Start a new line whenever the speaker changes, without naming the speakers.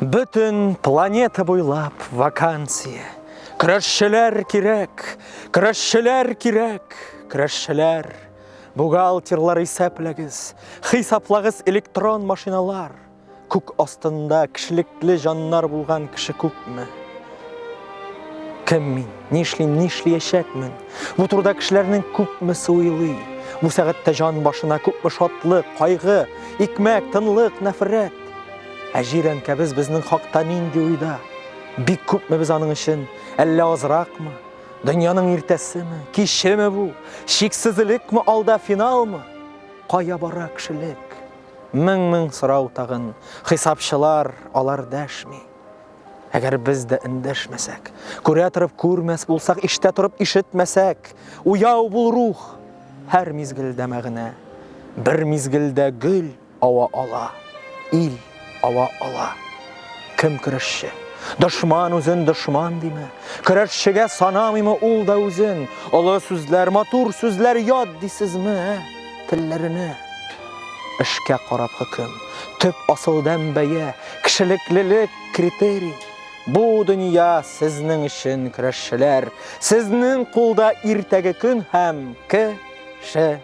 Бөтен планета буйлап вакансия. Көрәшчеләр кирәк, көрәшчеләр кирәк, көрәшчеләр. Бухгалтерлар исәпләгез, хисаплагыз электрон машиналар. Күк астында кешелекле җаннар булган кеше күпме? Кем мин? Нишлим, нишлиячәкмен? Бу турыда кешеләрнең күпмесе уйлый? Бу сәгатьтә җан башына күпме шатлык, кайгы, икмәк, тынлык, нәфрәт. Ә җир әнкәбез безнең хакта нинди уйда? Бик күпме без аның өчен, әллә азракмы? Дөньяның иртәсеме, кичеме бу? Чиксезлекме алда финалмы? Кая бара кешелек? Мең-мең сорау тагын. Хисапчылар, алар дәшми. Әгәр без дә эндәшмәсәк, күрә торып күрмәс булсак, ишетә торып ишетмәсәк, уяу бул рух, һәр мизгелдә мәгънә. Бер мизгелдә гөл ава ала, ил ава ала. Кем көрәшче? Дошман үзен дошман диме? Көрәшчегә санамыймы ул да үзен? Олы сүзләр, матур сүзләр ят дисезме, ә? Телләренә. Эшкә карап хөкем, төп асылдан бәя, кешелеклелек критерий. Бу дөнья сезнең өчен көрәшчеләр, сезнең кулда иртәге көн һәм кешелек.